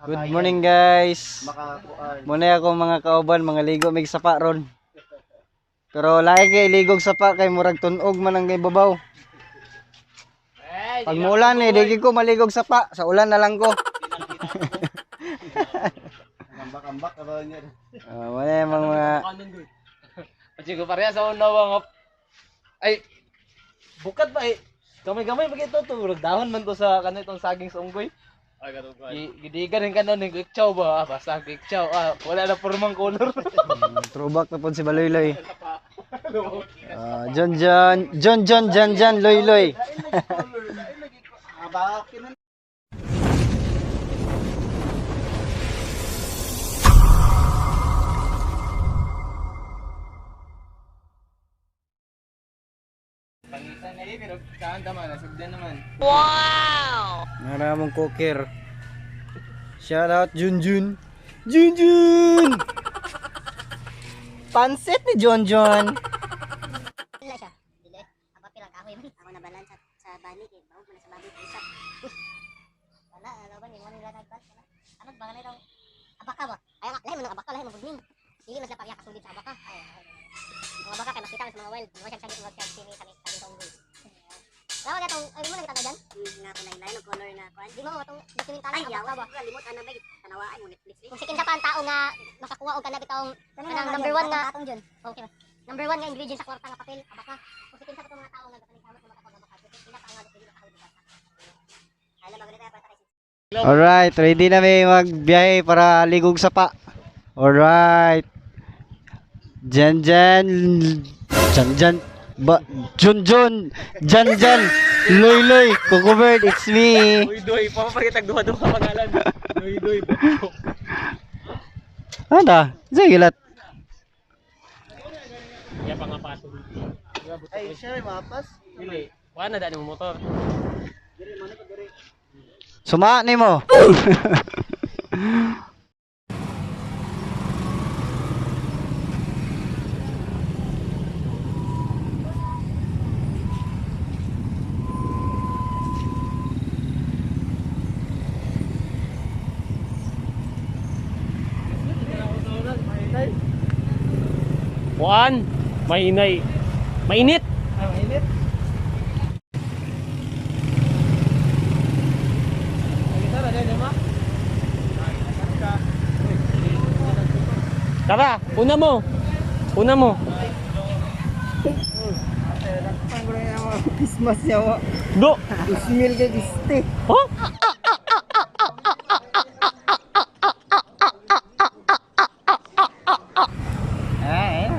Good morning, guys. Makakuan. Muna ako mga kauban, mga ligo mig sapa ron. Pero lahi kay ligog sapa kay murag tunog man ang ibabaw. Pag muulan eh, di ko maligog sapa. Sa ulan na lang ko. Ambak-ambak ka ba niya? Ah, wala yung mga Pachigo pareha sa una nga. Ay bukat ba eh. Gamay-gamay ba ito to murag dahon man to sa kanitong saging sa unggoy. Ay, katong kuan. Gidigan rin kanon ning quick chow ba? Ah, basta quick chow. Ah, wala na pormang color. Throwback na po si Baloyloy. Ah, John John, John John John John Loy Loy. Pangitan na eh, pero kaan tama na sugdan naman. Maramong cooker. Shout out Junjun. Junjun! Pansit ni John John. Dili siya. Dili. Ang papel ang kahoy man. Ako na balance sa bani kay bahog man sa babi isa. Wala, ano ba ni mo nila nagbat? Wala. Ano ba kanay daw? Abaka ba? Ay nga, lahi man ang abaka, lahi man budning. Dili man sila pareha kasulid sa abaka. Ay, ay, ay. Ang abaka kay makita man sa mga wild. Mo siya sagit mga sini kami sabi sa unggoy. Wala ka tong, ay mo nakita ka dyan? Nga kulay lain og color nga kuan. Di mo atong dokumentary ang abaka ba? Limot ana ba tanawaan mo Netflix. Kung sikin sa pa ang tao nga makakuha og kanang bitong kanang number 1 nga atong dyan. Okay ba? Number 1 nga ingredient sa kwarta nga papel, abaka. Kung sikin sa pa tong mga tao nga gapaningkamot nga makakuha og abaka, pila pa nga dili makakuha og abaka. Alam ba ganito kwarta kay Alright, ready na may magbiyahe para ligog sapa. Alright. Jan Jan Jan Jan ba Jun Jun Jan Jan Loy Loy Coco Bird, it's me. Uy, doy, papapakitag duha-duha pangalan. Doy, doy. Ano da? Sige lat. Kaya pa nga paso. Ay, siya mapas. Dili. Wala na daan mo motor. Suma nimo. Kuan, mainay. Mainit. Ay, mainit. Tara, una mo. Una mo. Christmas niya wa. Do. Ismil kay giste. Huh? Eh,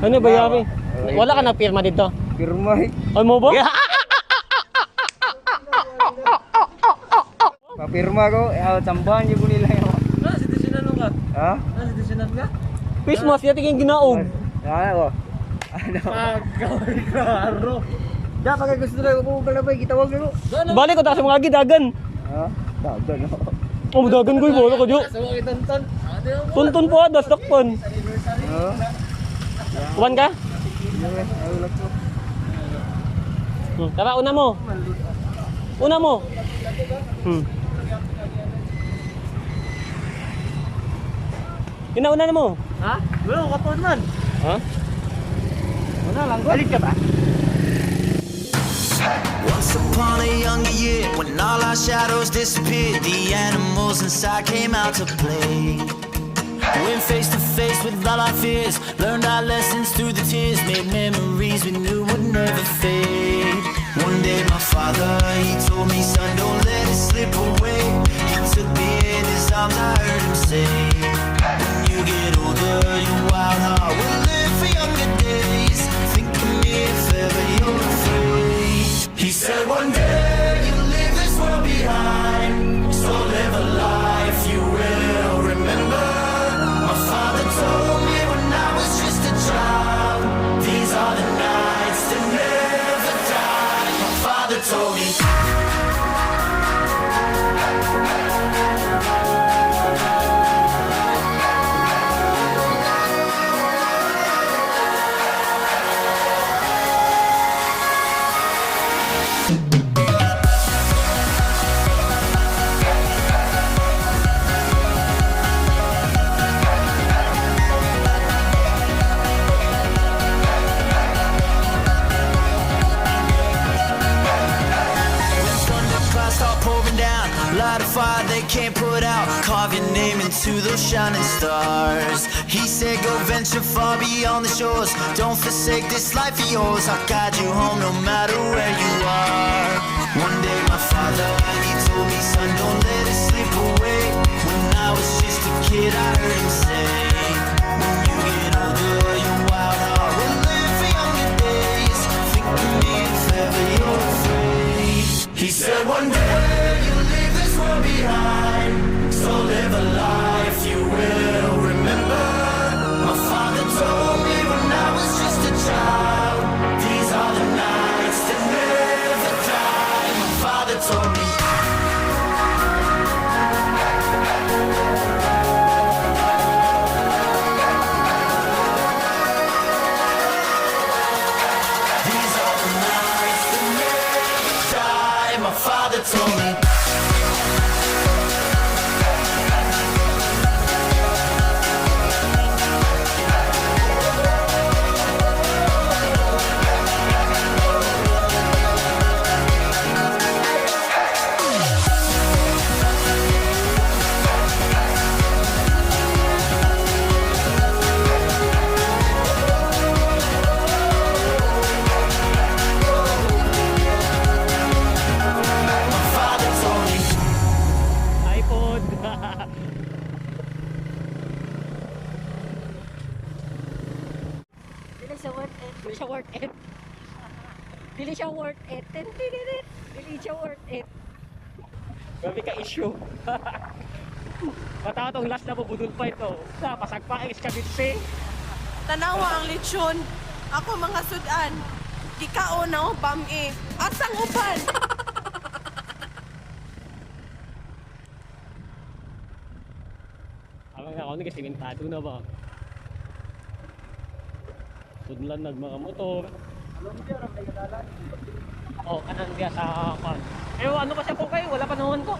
Ano ba yari? Wala ka na pirma dito. Pirma. Ay mo ba? Papirma ko, eh tsambahan jud ko nila yo. Na si desisyonan ka. Ha? Na si desisyonan ka. Christmas yati kang ginaog. Ano ko? Ano? Pagkaway klaro. Da pag gusto na ko kalabay gitawag nimo. Balik ko ta sa mga gidagan. Ha? Dagan. Oh, dagan ko wala ko jo. Sa mga tonton. Tuntun po das dakpon. Ha? Uwan ka? Ay ko. Tara, una mo. Una mo. Ina, una na mo. Ha? Wala ko kapon man. Ha? Una lang ko. Balik ka ba? Once upon a younger year, when all our shadows disappeared, the animals inside came out to play. Went face to face with all our fears, learned our lessons through the tears, made memories we knew would never fade. One day, my father, he told me, "Son, don't let it slip away." He took me in his arms, I heard him say, "When you get older, your wild heart will live for younger days. Think of me if ever you're afraid." He said, "One day you'll leave this world behind. So live a life you will remember." My father told me when I was just a child, "These are the nights that never die." My father told me. Start a fire they can't put out. Carve your name into those shining stars. He said, go venture far beyond the shores. Don't forsake this life of yours. I'll guide you home no matter where you are. One day my father, he told me, son, don't let it slip away. When I was just a kid, I heard him say, when you get older, your wild heart will live for younger days. Think of me if ever you're afraid. He said, one day you'll leave this world behind. So live a life you will remember. My father told me when I was just a child, these are the nights that never die. My father told me. These are the nights that never die. My father told me. My father told me. iPod. Dili siya worth it. Dili siya worth it. Dili siya worth it. Dili siya worth it. Grabe ka issue. Matawa tong last na bubudol pa ito. Sa pasagpa is kabitse. Tanawa ang lechon. Ako mga sudan. Gikaon na o bam-i. Asang uban? Ang ako ni kasi mentado na ba. Tudlan nag mga motor. Oh, kanan diya sa kwan. Eh ano pa siya po kayo? Wala pa naman ko.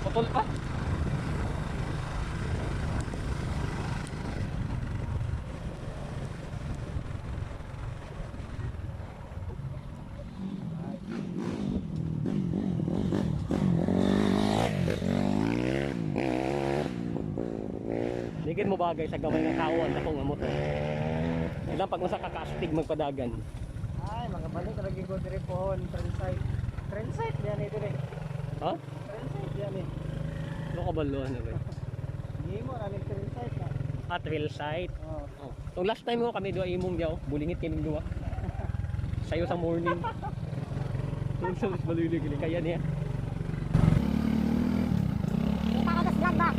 Putol pa. Ligid mo bagay sa gamay nga tao ang dako nga motor. Ilang pag nasa kakastig magpadagan. Ay, makabalik lagi ko diri pohon, train site. Train site yan eh diri. Ha? Train site yan eh. Ano ka ba na ba? Himo na ning train site na. Ah, trail site. Oh. Oh. So last time ko kami duwa imong diyaw, bulingit kaming duwa. Sayo sa morning. Sa balilig kaya niya. Kita ka sa vlog ba?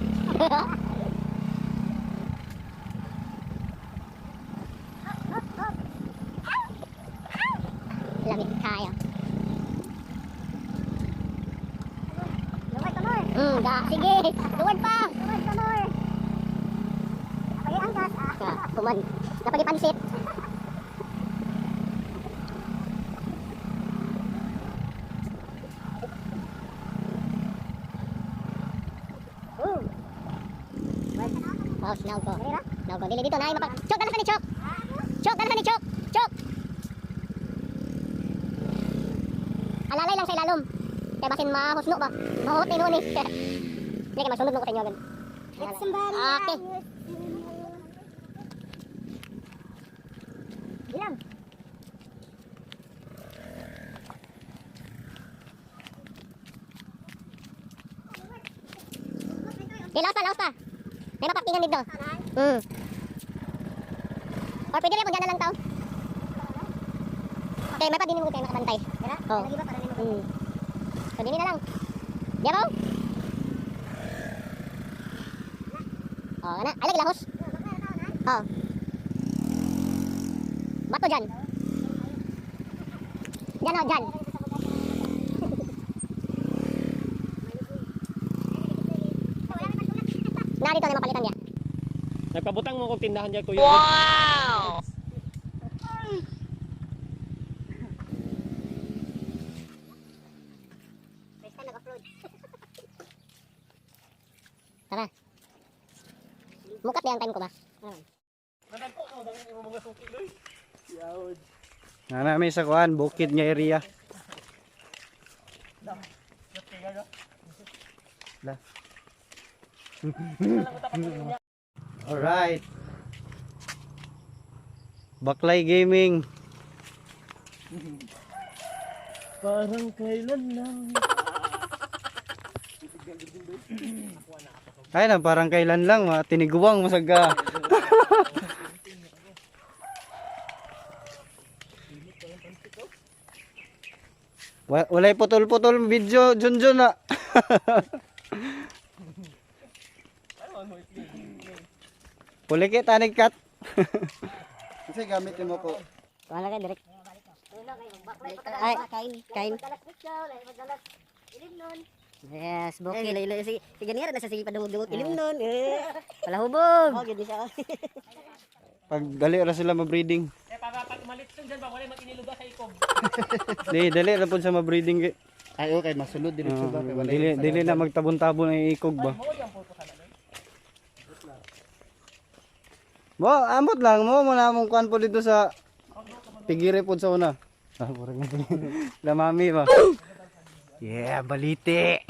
Lamig kayo. Luwad pa more. Da, sige. Luwad pa. Luwad pa more. Napagi angkas. Ah, kuman. Napagi pansit. Oh, sinaw ko. Sinaw ko. Dili dito na mapag. Chok, dala sa ni Chok. Chok, dala sa ni Chok. Chok. Alalay lang sa ilalom. Kaya basin mahusno ba? Mahuot ni noon eh. Hindi kay masunod mo ko sa inyo agad. Okay. Bilang. Di, laos pa, laos pa. May mapaktingan dito. Or pwede rin kung dyan na lang tao. Okay, may pa din mo kayo nakabantay. Oo. So, dini na lang. Di ba? Oh, ana. Ay, lagi lahos. Oh. Bato dyan. Dyan oh, dyan. Narito na mapalitan niya. Nagpabutang mo kong tindahan diya kuya. Wow! First time nag-offroad. Tara. Mukat na yung time ko ba? Na nami sa kuan, bukid nga area. La. Alright. Baklay Gaming. Parang kailan lang. Ay na, parang kailan lang, mga tiniguang masaga. Walay putol-putol video, Junjun na. Pulikit, anig cut. Kasi gamit mo ko. Wala ka direct. Ay, kain, kain. Yes, bokeh lagi lagi sige. Sige niya na sa sige padungog-dungog ilim nun. Eh, palahubog. Oh, gid siya. Pag dali ra sila mabreeding. Eh, para pag umalit dyan ba, wala maginiluga sa ikob. Di, dali ra pud sa mabreeding kay. Ay, okay, masulod diretso ba? Kay wala Dili, dili na magtabon-tabon ang ikog ba. Mo, amot lang mo mo na among kuan po dito sa pigire po sa una. Ah, murag na lamami ba. Yeah, balite.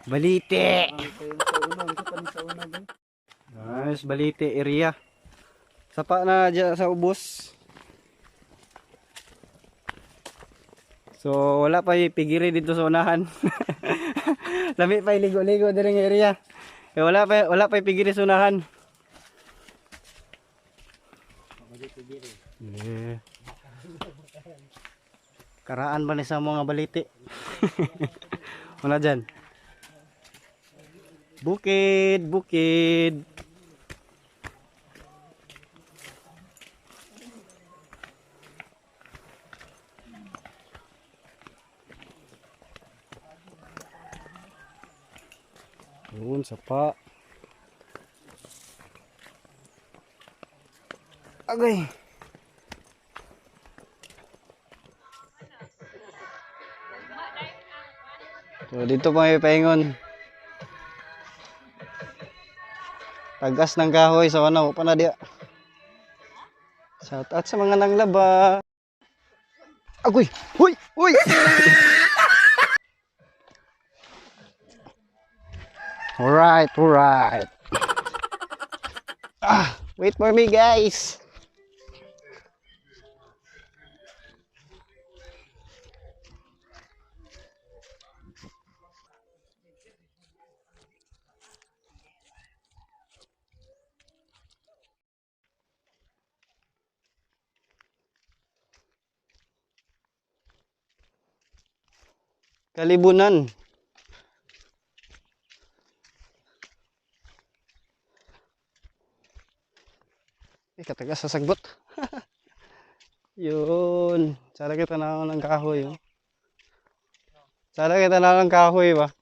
Balite. Nice, balite area. Sapa na dyan sa ubos. So wala pa yung pigiri dito sa unahan. Lami pa yung ligo-ligo diri nga area. Eh, wala pa yung pigiri sa unahan. Yeah. Karaan ba ni sa mga baliti? Wala dyan. Bukid, bukid. Yun, sapa. Agay. So, dito pa may paingon. Tagas ng kahoy sa ano, pa na diya. Shout out sa mga nanglaba. Agoy! Huy! Huy! Alright, alright. Ah, wait for me guys. Kalibunan. Eh, katagas sa sagbot. Yun. Sana kita na ng kahoy. Oh. Sana kita na ng kahoy ba?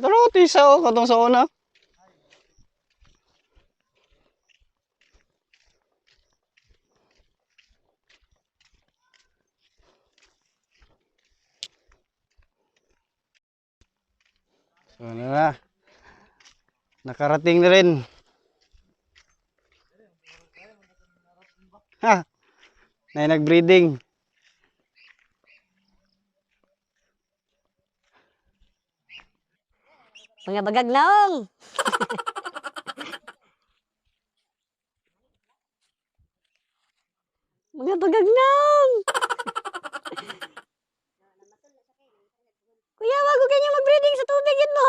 Pero tisa oh, katong sa una. So ano na. Nakarating na rin. Ha! Na nag-breeding. Mga bagag naong. Mga bagag naong. Kuya, wag ko ganyan mag-breeding sa tubig yun mo.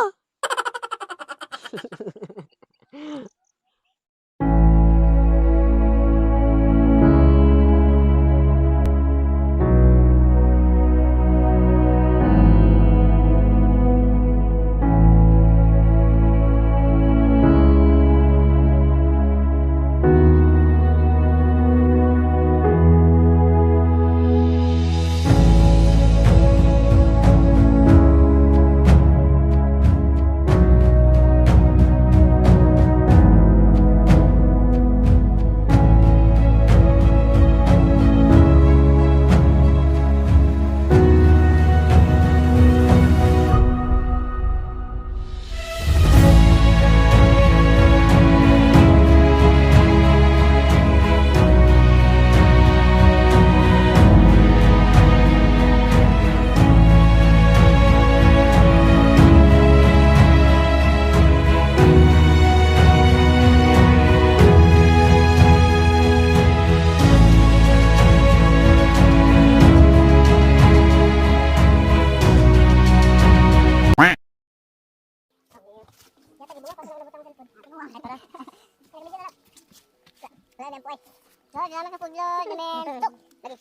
Lord, amen. Tok. Lagi.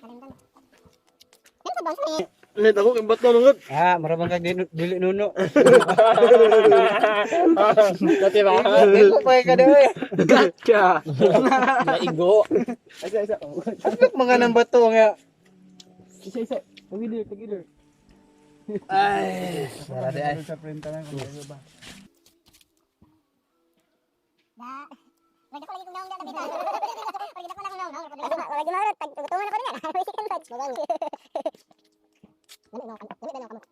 Kalimtan. Yan sa bounce ni. Let ako kay bato nungot. Ah, marabang kag dili nuno. Dati ba? Igo pa ka daw eh. Gotcha. Naigo. Isa isa. Agak mga nang bato nga. Isa isa. Pagilir, pagilir. Ay, Sarap ay. Sa print na kung kayo ba. Da. Lagi ko lagi kong naong da nabita. Lagi ko lang naong. Lagi mo tag tutungan ako niya. Lagi. Dali no, dali na kamot.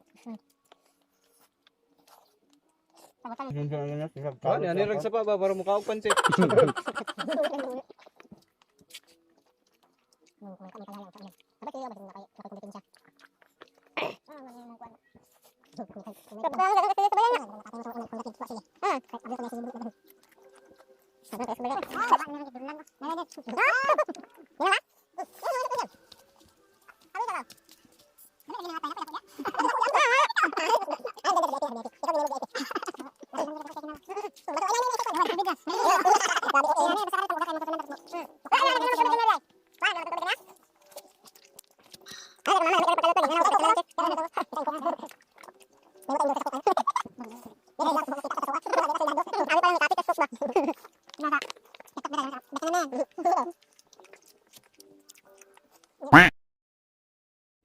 Ano ani rag sa pa ba para mukha og pansit.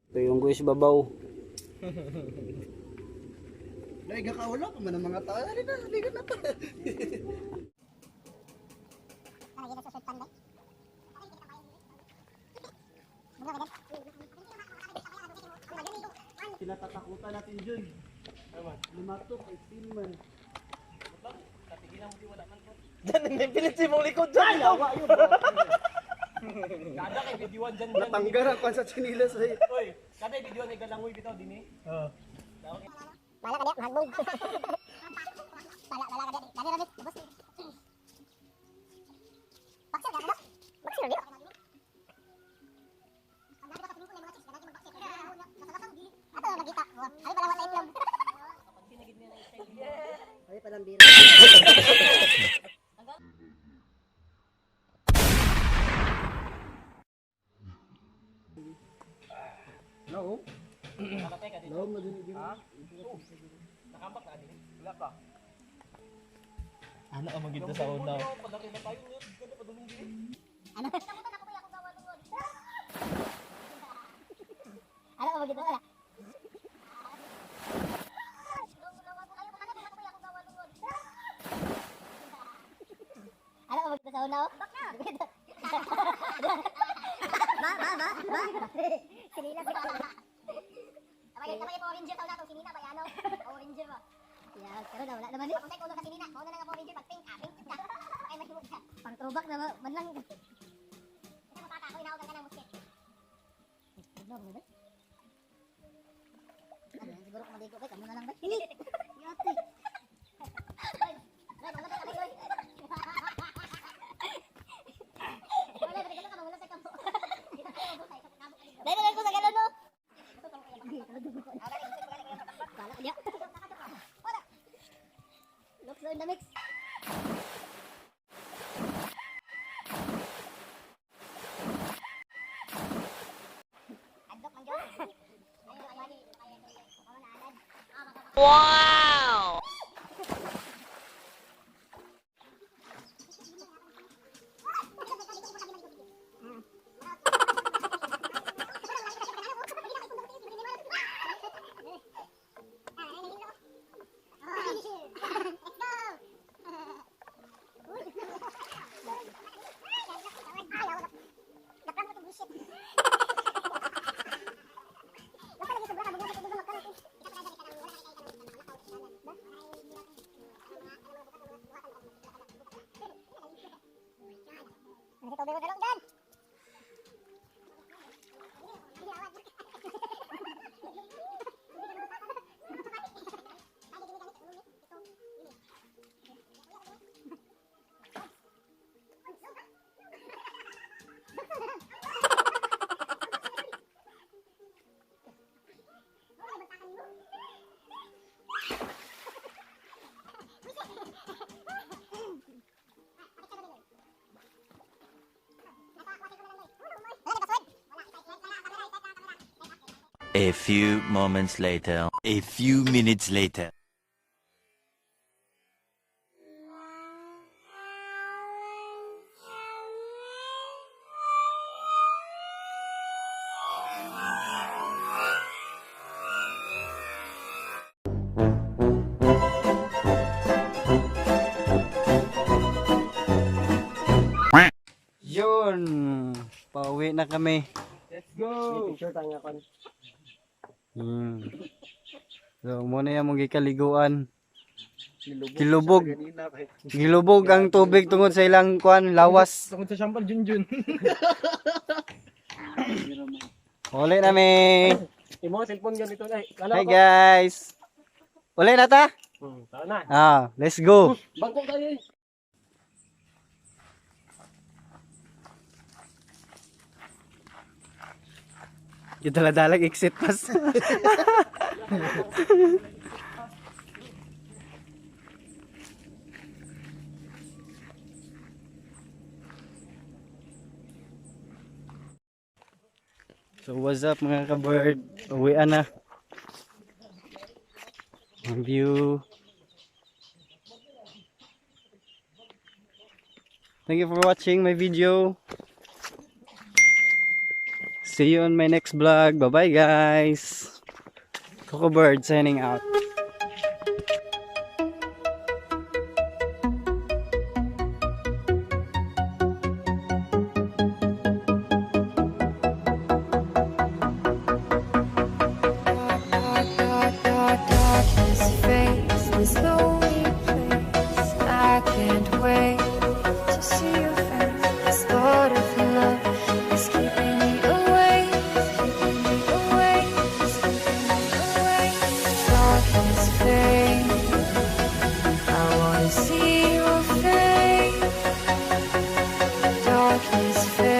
Ito yung guys babaw. Dai gakaula pa man ang mga tao. Dali na, ligo na ta. Kinatatakutan natin Jun. Lima to, 15 man. Diyan may pilit si mong likod dyan. Kada kay videoan dyan dyan. Natanggal ang kwan sa chinilas eh. Oy, kada kay videoan ay galangoy bitaw dinhi. Bala ka diya, mahagbong. Bala, bala ka diya. Dali, Ramit. Boss. Boxer ka, ano? Boxer, di? Ato, nakita. Ay, pala wala itlog. Ay, palang bira. No. Nakatay ka dito. No, madali. Ha? Nakambak na din. Wala pa. Ano ang maganda sa una? Pagdaki na tayo niyo, ganda pa dumong diri. Ano? Ano ka magito wala? Ano ka magito sa una? oh? Ba, ba, ba, ba. Sinila sa Tamay, tamay po Ranger sa una tong sinina ba yano? Power Ranger ba? Yeah, pero na wala naman. Kung tayo ulo ka sinina, mauna na nga Power Ranger pag pink, ah, pink ka. Ay mahimog ka. Pang throwback na man lang. Kasi mapata ako inaog ka ng musket. Ano ba? Ano, siguro kung maligo kay kamo na lang ba? Hindi. Yate. Ay, ay, wala ka kay. Wala ka ka wala sa kamo. Dahil na ko sa galon no. Wala ka diya. Wala. Looks in the mix. Adlok man gyud. Wow! A few moments later. A few minutes later. Yun, pauwi na kami. Let's go. Picture tayo nga kon. So, muna yung mong gikaliguan. Gilubog. Gilubog ang tubig tungod sa ilang kuan lawas. Tungkol sa Shampal Junjun. Uli na mi. Imo cellphone ganito ay. Hi guys. Uli na ta? Tara na. Ah, let's go. Bangko tayo eh. Gidala-dalag exit pass. So what's up mga ka-bird? Uwian na. Ang view. Thank you for watching my video. See you on my next vlog. Bye bye guys. Coco Bird signing out.